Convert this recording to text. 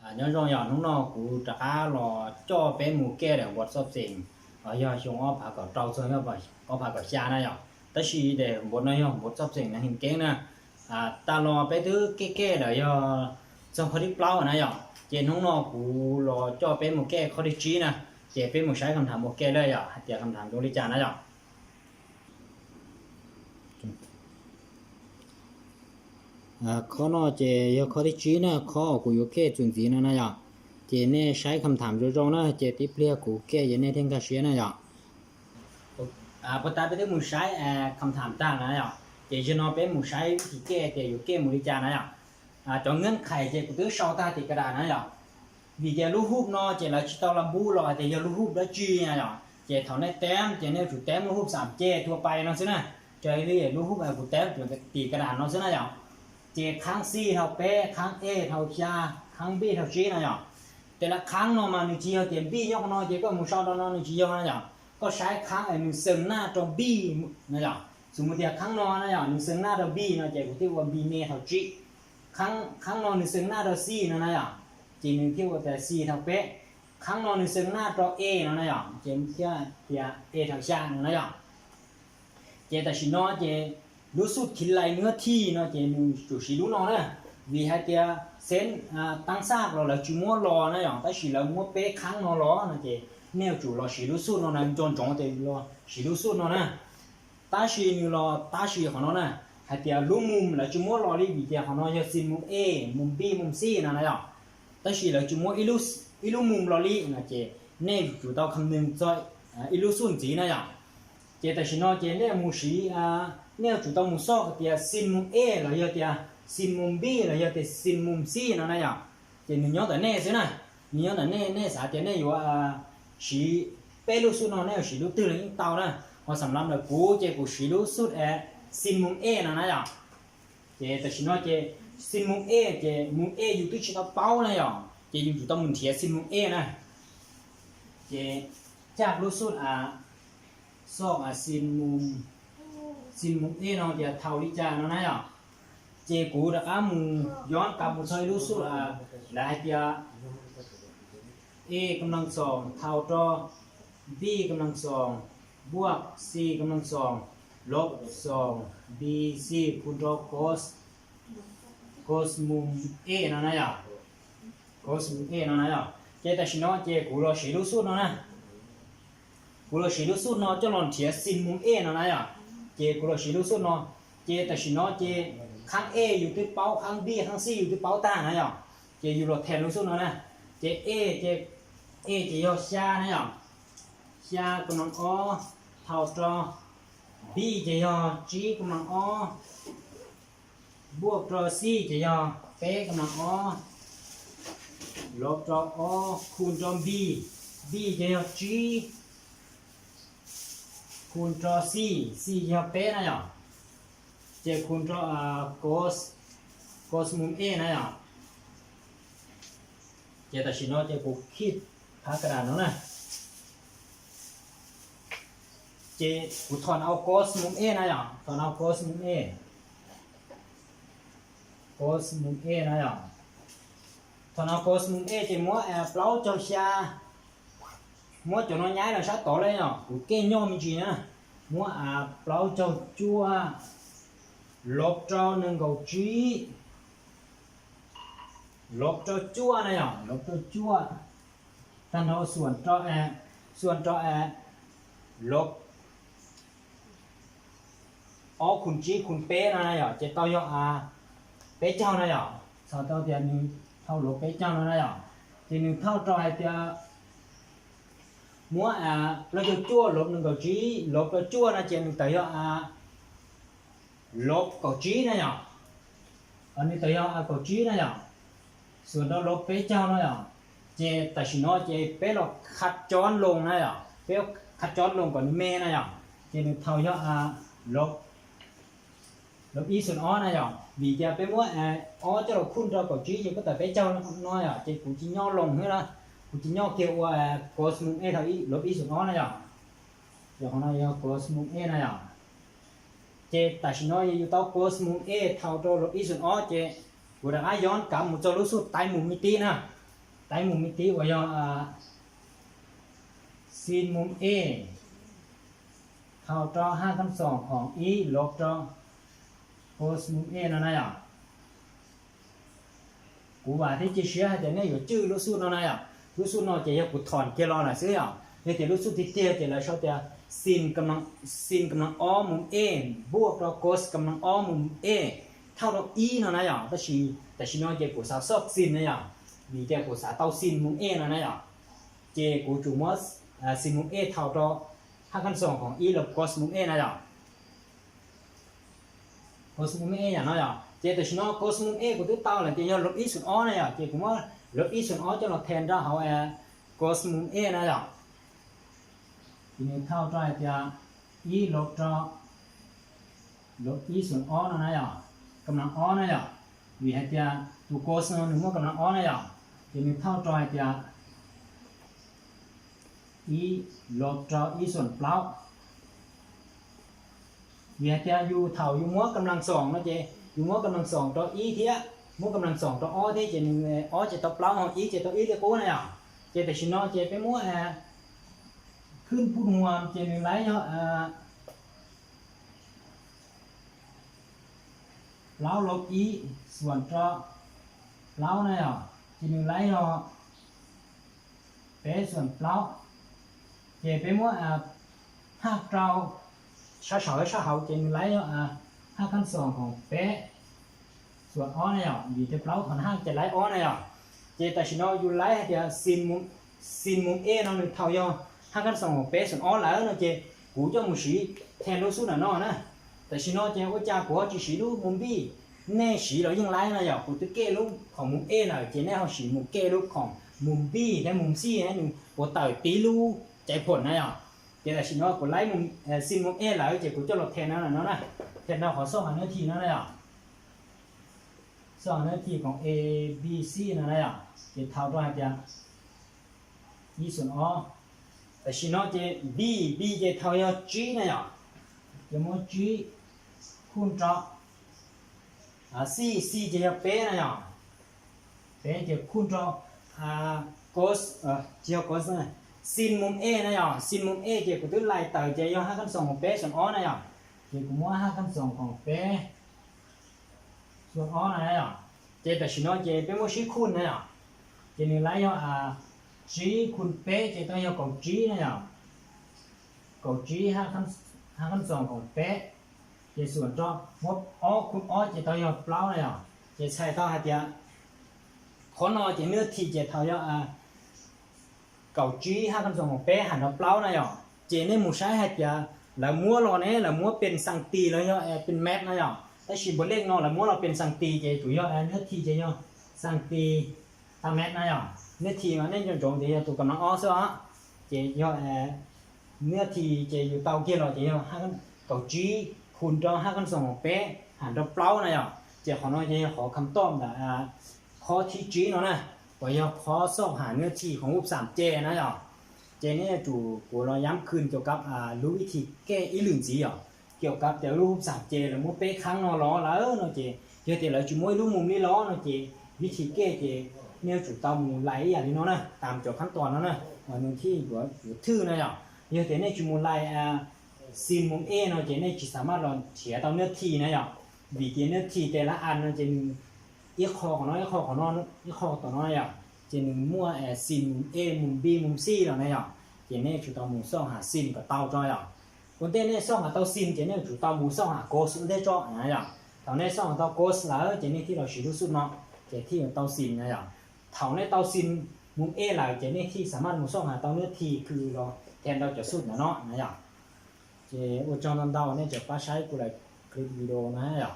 Nho rong yom, hnub no kuv rov qab los coj peb mus kej lawm bot sop xeem, yog xyoo ob phav kaum rau txog ob phav kaum xya na yom. Tab sis lawm bot no yog bot sop xeem neeg heem keeb na. Tag los peb twb kej kej lawm yog txog qhov thib plaub na yom. Ces hnub no kuv los coj peb mus kej qhov thib tsib na. Ces peb mus saib kham tham ua ke lawm yom, hais tias kham tham zoo li cas na yom. Qhov no ces yog qhov thib tsib na, qhov uas kuv yuav kej txuas ntxiv no na yom. Ces nej saib kham tham zoo zoo na, ces tib pliag kuv kej ces nej thiaj nkag siab na yom. Puag ta peb twb mus saib kham tham tag na yom. Ces zaum no peb mus saib vij thim kej tias yuav kej mus li cas na yom. Cov ເງື່ອນໄຂ ces kuv twb sau tag tim kas dam na yom. Vim tias lub huv no ces lawv tsis tau las npub los hais tias yog lub huv dab tsi na yom. Ces thaum nej teb ces nej yuav tsum teb lub huv xam ceg thua pai no xwb na. Raws li lub huv kuv teb tim kas dam no xwb na yom. Ces khab xij dhau peb, khab ej dhau xya, khab npij dhau tsib na yom. Tes las khab no mas nws tsis yog tias npij nyob qhov no ces koj mus sau rau no, nws tsis yog na yom. Koj saib khab nws xeem naj rau npij na yom. Xom mut tias khab no na yom, nws xeem naj rau npij no ces kuv thiaj ua npij me dhau tsib. Khab no nws xeem naj rau xij no na yom, ces nws thiaj ua tias xij dhau peb. Khab no nws xeem naj rau ej no na yom, ces thiaj tias ej dhau xya no na yom. Ces tam sim no ces lub xub ຄິດໄລ່ເນື້ອທີ່ no ces nws tsum siv lub no na. Vim hais tias xeem tang xaj los lawv tsis muab los na yom, tab sis lawv muab peb khab no los no ces nej yuav tsum los siv lub xub no na, nco ntsoov tias los siv lub xub no na. Tab sis nws los tab sis qhov no na, hais tias lub mum lawv tsis muab los li, vim tias qhov no yog xij mum ej, mum npij, mum xij no na yom. Tab sis lawv tsis muab ib lub mum los li no ces nej yuav tsum tau kham nws txog ib lub xub ntxiv na yom. Ces tam sim no ces nej mus siv, nej yuav tsum tau mus xauj tias xij mum ej los yog tias xij mum npij los yog tias xij mum xij no na yom. Ces nws nyob ntawm nej xwb na, nws nyob ntawm nej, nej xav tias nej yuav siv peb lub xub no nej yuav siv lub twg los yeej tau na. Ho xam las ntawm kuv ces kuv siv lub xub xij mum ej no na yom. Ces tam sim no ces xij mum ej ces mum ej yus twb tsis tau paub na yom, ces yus tsum tau mus nrhiav xij mum ej na. Ces caj lub xub xauj xij mum, xij mum ej no ces thaum li cas no na yom. Ces kuv rov qab mus ຍ້ອນກັບ mus txog ib lub xub, lawv hais tias ເອກຳລັງສອງ ເທົ່າຕໍ່ ບີກຳລັງສອງ ບວກ ຊີກຳລັງສອງ ລົບສອງ ບີຊີ ຄູນຕໍ່ ໂກສ ໂກສມຸມເອນະນະຍາ ໂກສມຸມເອນະນະຍາ. ເຈ ຕາຊິເນາະ ເຈ ກູລອຊິລູດສູດເນາະນະ ກູລອຊິລູດສູດເນາະ ເຈົ້າລອງທຽບຊິນມຸມເອນະນະຍາ. ເຈ ກູລອຊິລູດສູດເນາະ ເຈ ຕາຊິເນາະ ເຈ ຄັງເອຢູ່ຕື້ເປົາ ຄັງບີ ຄັງຊີຢູ່ຕື້ເປົາຕານະຍາ. ເຈ ຢູ່ລອດແທນລູດສູດເນາະນະ ເຈ ເອ ເຈ ເອ ຈະຍໍຊານະຍາ ຊາກຳລັງອໍ ເທົ່າຕໍ່ ບີ ຈະຍໍຈີກຳລັງອໍ ບວກຕໍ່ຊີ ຈະຍໍເປກຳລັງອໍ ລົບຕໍ່ອໍ ຄູນຕໍ່ບີ ບີ ຈະຍໍຈີ ຄູນຕໍ່ຊີ ຊີ ຈະຍໍເປນະຍາ. ເຈ ຄູນຕໍ່ ອາ ໂກສ ໂກສມຸມເອນະຍາ. ເຈ ຕາຊິເນາະ ເຈ ກູຂີດພາກກະດານເນາະນະ. ເຈ ກູຖອນເອົາໂກສມຸມເອນະຍາ ຖອນເອົາໂກສມຸມເອ ໂກສມຸມເອນະຍາ. ຖອນເອົາໂກສມຸມເອ ເຈ ມົວແອປເປົາເຈົ້າຊາ ມົວເຈົ້ານອນຍ້າຍນະຊາຕໍ່ເລີຍເນາະ ກູເກຍອມຈິງນະ. ມົວອາເປົາເຈົ້າຈົວ ລົບຕໍ່ໜຶ່ງເກົ້າຈີ ລົບຕໍ່ຈົວນະຍາ ລົບຕໍ່ຈົວ ທັນເທົ່າສ່ວນຕໍ່ແອ ສ່ວນຕໍ່ແອ ລົບ ອໍ ຄູນຈີ ຄູນເປນະຍາ ເຈ ເຕົ້າຍໍອາ ເປເຈົ້ານະຍາ ສອງເຕົ້າຕຽນໜຶ່ງເທົ່າລົບເປເຈົ້ານະຍາ. ທີໜຶ່ງເທົ່າຕໍ່ໃຫ້ຕຽ ມົວອາ ເຈົ້າຈົວ ລົບໜຶ່ງເກົ້າຈີ ລົບເຈົ້າຈົວນະ ເຈ ໜຶ່ງເຕົ້າຍໍອາ ລົບເກົ້າຈີນະຍາ ອັນນີ້ເຕົ້າຍໍອາເກົ້າຈີນະຍາ ສ່ວນຕໍ່ລົບເປເຈົ້ານະຍາ. ເຈ ຕາຊິເນາະ ເຈ ເປລອກຄັດຈອນລົງນະຍາ ເປລອກຄັດຈອນລົງກ່ອນແມ່ນະຍາ. ເຈ ໜຶ່ງເທົ່າຍໍອາ ລົບ ລົບອີສ່ວນອໍນະຍາ. ບີ ຈະເປັນວ່າ ອໍ ເຈົ້າລອກຄູນຕໍ່ເກົ້າຈີ ເຈົ້າກໍຕາເປເຈົ້ານະຍາ. ເຈ ກູຈິຍໍລົງເຮີລະ ກູຈິຍໍກຽວວ່າ ໂກສມຸມເອເທົ່າອີ ລົບອີສ່ວນອໍນະຍາ. ເຈົ້າຂອງນະຍາ ໂກສມຸມເອນະຍາ. ເຈ ຕາຊິເນາະ ເຈ ຢູ່ຕໍ່ໂກສມຸມເອ ເທົ່າຕໍ່ລົບອີສ່ວນອໍ ເຈ ກູດາອາຍ້ອນກັບໝູ່ເຈົ້າລູດສູດໃຕ້ມຸມມິຕິນະ. ໃຕ້ມຸມມິຕິ ວ່າຍ້ອນ ອາ ຊິນມຸມ A ເທົ່າຕໍ່ຮາກຂັ້ນສອງຂອງ E ລົບຕໍ່ໂກສມຸມ A ເນາະນາຍອະ. ກູວ່າທີ່ຈະເຊຍໃຫ້ແຕ່ແນ່ຢູ່ຈື່ລູກສູດເນາະນາຍອະ. ລູກສູດເນາະ ຈະເຮັດກູຖອນເກລອນນະຊື່ອະ. ເຮັດແຕ່ລູກສູດທີ່ເຕຍ ຈະລະຊອດແຕ່ຊິນກຳລັງ ຊິນກຳລັງອໍມຸມ A ບວກຕໍ່ໂກສກຳລັງອໍມຸມ A ເທົ່າຕໍ່ E ເນາະນາຍອະ. ແຕ່ຊິ ແຕ່ຊິເນາະ ຈະກູສາວຊອກຊິນນາຍອະ. ມີແຕ່ກູສາເຕົາຊິນມຸມ A ເນາະນາຍອະ. ເຈ ກູຈູມອສ ອາ ຊິນມຸມ A ເທົ່າຕໍ່ຮາກຂັ້ນສອງຂອງ E ລົບໂກສມຸມ A ນາຍອະ. ໂກສມຸມ A ຫຍັງນາຍອະ. ເຈ ແຕ່ຊິເນາະ ໂກສມຸມ A ກູຕື່ເຕົາແລ້ວ ຈະຍ້ອນລົບ E ສ່ວນອໍນາຍອະ. ເຈ ກູມາລົບ E ສ່ວນອໍ ຈະມາແທນຕໍ່ເຮົາ ອາ ໂກສມຸມ A ນາຍອະ. ທີນີ້ເທົ່າຕໍ່ໃຫ້ແຕ່ E ລົບຕໍ່ ລົບ E ສ່ວນອໍນາຍອະ ກຳລັງອໍນາຍອະ. ວີໃຫ້ແຕ່ ຕູໂກສເນາະ ໜຶ່ງມວກກຳລັງອໍນາຍອະ. ທີນີ້ເທົ່າຕໍ່ໃຫ້ແຕ່ E ລົບຕໍ່ E ສ່ວນເປົ່າ. ເວລາທີ່ຢູ່ເທົ່າຢູ່ມວກກຳລັງສອງເນາະ ເຈ ຢູ່ມວກກຳລັງສອງຕໍ່ E ເທຍ ມວກກຳລັງສອງຕໍ່ ອໍ ເທຍ ເຈ ໜຶ່ງ ອໍ ເຈ ຕໍ່ເປົ່າ ເຮົາ E ເຈ ຕໍ່ E ລຽກໂອນາຍອະ. ເຈ ແຕ່ຊິເນາະ ເຈ ໄປມວກ ອາ ຂຶ້ນພູດຮ່ວມ ເຈ ໜຶ່ງໄລ່ເນາະ ອາ ເປົ່າລົບ E ສ່ວນຕໍ່ເປົ່ານາຍອະ. ເຈ ໜຶ່ງໄລ່ເນາະ ແປສ່ວນເປົ່າ ເຈ ໄປມວກ ອາ ຮາກເຕົາ ຊາເສົາ ຊາເສົາ ເຈ ໜຶ່ງໄລ່ເນາະ ອາ ຮາກຂັ້ນສອງຂອງແປສ່ວນອໍນາຍອະ. ມີແຕ່ເປົ່າ ຄັນຮາກຈະໄລ່ອໍນາຍອະ. ເຈ ແຕ່ຊິເນາະ ຢູ່ໄລ່ໃຫ້ແຕ່ຊິນມຸມ ຊິນມຸມ A ເນາະ ໜຶ່ງເທົ່າຢູ່ຮາກຂັ້ນສອງຂອງແປສ່ວນອໍນາຍອະເນາະ. ເຈ ກູຈະໝູຊີແທນລູກສູດນະເນາະນາ. ແຕ່ຊິເນາະ ເຈ ໂອຈາ ກູເອົາຈີຊີລູກມຸມ B ແນ່ຊີລາວຍິ່ງໄລ່ນາຍອະ. ກູຈະແກ້ລູກຂອງມຸມ A ນາ ເຈ ແນ່ເຮົາຊີໝູແກ້ລູກຂອງມຸມ B ແລະມຸມ C ໃຫ້ໜຶ່ງ ໂອເຕີຕີລູກໃຈຜົນນາຍອະ. ເຈ ແຕ່ຊິເນາະ ກູໄລ່ມຸມ ເອີ ຊິນມຸມ A ລາວ ເຈ ກູຈະລົບແທນນານະເນາະນາ. ແທນນາ ຂໍຊອກຫາເນື້ອທີ່ນານະ. ຊອກເນື້ອທີ່ຂອງ A B C ນານະ ຈະເທົ່າເທົ່າໃດ E ສ່ວນອໍ. ແຕ່ຊິເນາະ ເຈ B B ຈະເທົ່າ G ນະ ຈະມາ G ຄູນຕໍ່ ອາ C C ຈະເປັນ P ນະ P ຈະຄູນຕໍ່ ອາ cos ເອີ ຈະ cos ນະ ຊິນມຸມ A ນະ ຊິນມຸມ A ຈະ ກູໄລ່ເຕີ ຈະ ຮາກຂັ້ນສອງຂອງ P ສ່ວນ R ນະ ຈະ ກູມາ ຮາກຂັ້ນສອງຂອງ P ສ່ວນ R ນະ ຈະ ແຕ່ຊິເນາະ ຈະເປັນໂມຊິຄູນນະ ຈະ ໜຶ່ງໄລ່ ອາ G ຄູນ P ຈະຕ້ອງ G ນະ G ຮາກຂັ້ນ ຮາກຂັ້ນສອງຂອງ P ຈະສ່ວນຕໍ່ ໝົດ R ຄູນ R ຈະຕ້ອງ ເປົ່າ ນະ ຈະໃສ່ຕໍ່ໃຫ້ ເຈ ຂໍນອ ຈະ ເນື້ອທີ່ຈະເທົ່າ ອາ ເກົ້າຈີ ຮາກຂັ້ນສອງຂອງ P ຫານຕໍ່ ເປົ່າ ນະ ເຈ ໃນໝູ່ຊາຍ ໃຫ້ ເຈ ລະມົວ ລໍ ແນ່ ລະມົວ ເປັນຊັງຕີ ລະ ເປັນແມັດ ນະ ແຕ່ຊິບໍ່ເລັກ ນໍ ລະມົວ ລໍ ເປັນຊັງຕີ ເຈ ຕູ ເນື້ອທີ່ຈະ ຊັງຕີ ຕາແມັດ ນະ ເນື້ອທີ່ມາ ໃນ ຈົງໆ ຈະ ຕູກຳລັງ R ຊະ ເຈ ເນື້ອທີ່ຈະຢູ່ເຕົາ ເຈ ລໍ ຈະ ຮາກ ເກົ້າຈີ ຄູນຕໍ່ ຮາກຂັ້ນສອງຂອງ P ຫານຕໍ່ ເປົ່າ ນະ ເຈ ຂໍນອ ຈະ ຂໍຄຳຕອບ ນະ ອາ ຂໍ້ທີ G ເນາະນະ ວ່າ ຂໍຊອກຫາເນື້ອທີ່ຂອງຮູບສາມເຈ ນະ ເຈ ນີ້ ຈູ ກູລອງຢ້ຳຄືນກ່ຽວກັບ ອາ ຮູ້ວິທີແກ້ອີ່ຫຼີ່ນສີ ກ່ຽວກັບແຕ່ຮູບສາມເຈ ລະມົວ ເປະຄັງ ນໍ ລໍ ລະ ເນາະ ເຈ ເຮັດແຕ່ລະ ຈູມົວ ລູກມຸມລີ້ ລໍ ເນາະ ເຈ ວິທີແກ້ ເຈ ແນວ ຈູເຕົາໝູໄຫຼ ອີ່ຫຍັງນີ້ ເນາະນະ ຕາມຈອກຂັ້ນຕອນ ເນາະນະ ວ່າໜຶ່ງທີ່ ຫຼືວ່າຖືນະ ເນາະ ເຮັດແຕ່ແນວ ຈູໝູໄຫຼ ອາ ຊິນມຸມ A ເນາະ ເຈ ແນວ ຈະສາມາດ ລໍ ເສຍເຕົາເນື້ອທີ່ ນະ ເນາະ ວິທີເນື້ອທີ່ແຕ່ລະອັນ ເນາະ ເຈ ໜຶ່ງ ອີກຂໍ້ ນະ ອີກຂໍ້ ນະ ອີກຂໍ້ຕໍ່ ນະ ເນາະ ເຈ ໜຶ່ງມົວ ອາ ຊິນມຸມ A ມຸມ B ມຸມ C ລະ ນະ ເນາະ ເຈ ແນວ ຈູເຕົາໝູຊອກຫາຊິນ ກະເຕົາ ເນາະ ເນາະ ຄົນແຕ່ແນວຊອກຫາເຕົາຊິນ ເຈ ແນວ ຈູເຕົາໝູຊອກຫາ cos ເດ ເນາະ ເນາະ ເຈົ້າ ແນວຊອກຫາເຕົາ cos ລະ ເຈ ແນວທີ່ລາວຊິຮູ້ສຸດ ເນາະ ເຈ ທີ່ເຕົາຊິນ ນະ ເນາະ ເທົ່າໃນເຕົາຊິນມຸມ A ລະ ເຈ ແນວທີ່ສາມາດໝູຊອກຫາເຕົາເນື້ອທີ່ ຄືລາວແທນເຮົາຈະສຸດ ນະ ເນາະ ນະ ເນາະ ເຈ ໂອ ເຈົ້ານັ້ນເດົາ ແນວຈະປະໃຊ້ ກູໄລຄລິບວິດີໂອ ນະ ເນາະ